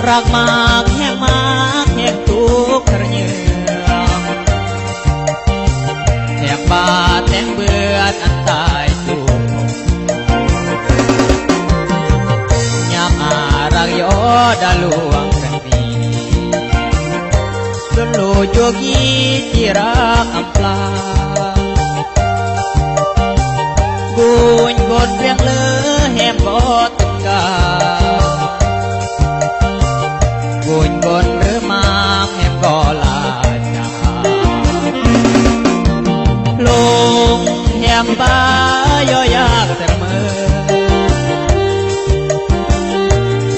ລັກມັກແຮງມັກແຮງທຸກທະເຍີ້ງ ແຮງບາດແຮງເບືອດອັນຕາຍທຸກ ຍາມອາລັກຍໍດາລວງກັນມີ ຈົນຮູ້ຈຸກີທີ່ລັກອຳພາ ບຸນຄົນວຽງເລີແຮງບໍ່ ກາ ບຸນຄົນເລີ່ມມາແຮງກໍລາຈາ ລົງແຮມປາຍໍຢາກແຕ່ເມີ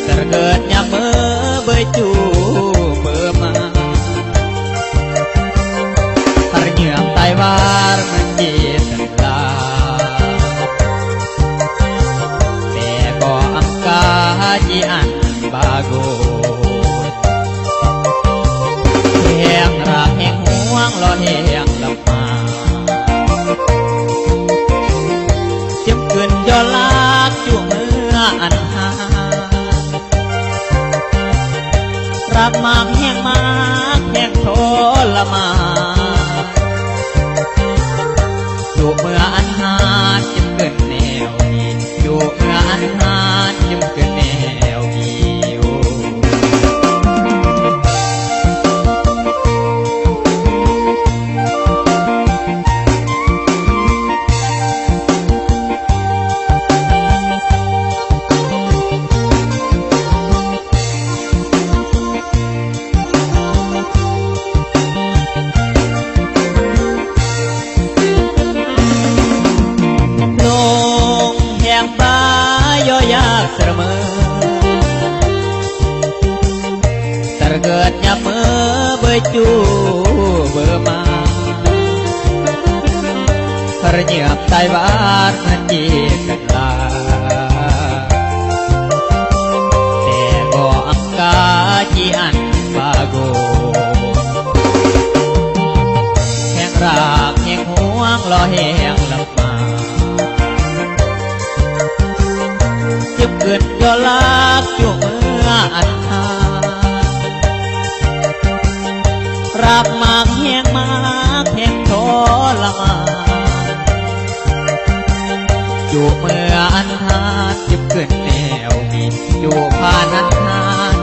ແຕ່ເກີດຍາມເມີເບີຍຈູເບີຍມາ ພະເຍີ້ງຕາຍວາດມັນຈີດ ລາ ແຕ່ກໍອຳກາຈີອັນບາໂກ ແຮງຮັກແຮງຫວງລໍແຮງລຳມາ ຈຳກຶນຍ້ອນລັກຈຸເມືອອັນຫາ ລັກມັກແຮງມັກແຮງທໍລະມານ ຈຸເມືອອັນຫານຈຶ່ງເປັນແນວນີ້ ຈຸເມືອອັນຫານຈຶ່ງເປັນແນວນີ້ ໂອ້ ລົງແຮມປາຍໍຢາກສະເໝີ ແຕ່ເກີດຍາມເມີເບີຍຈູເບີຍມາ ພະເຍີ້ງຕາຍວາດມັນຈີດ ລາ ແຕ່ບໍ່ອຳກາຈີອັນບາໂກ ແຮງຮັກແຮງຫວງລໍແຮງລຳມາ ຈຳກຶນຍ້ອນລັກຈຸເມືອອັນຫານ ລັກມັກແຮງມັກແຮງທໍລະມານ ຈຸເມືອອັນຫານຈຳກຶນແນວນີ້ ຈຸຜ່ານອັນຫານ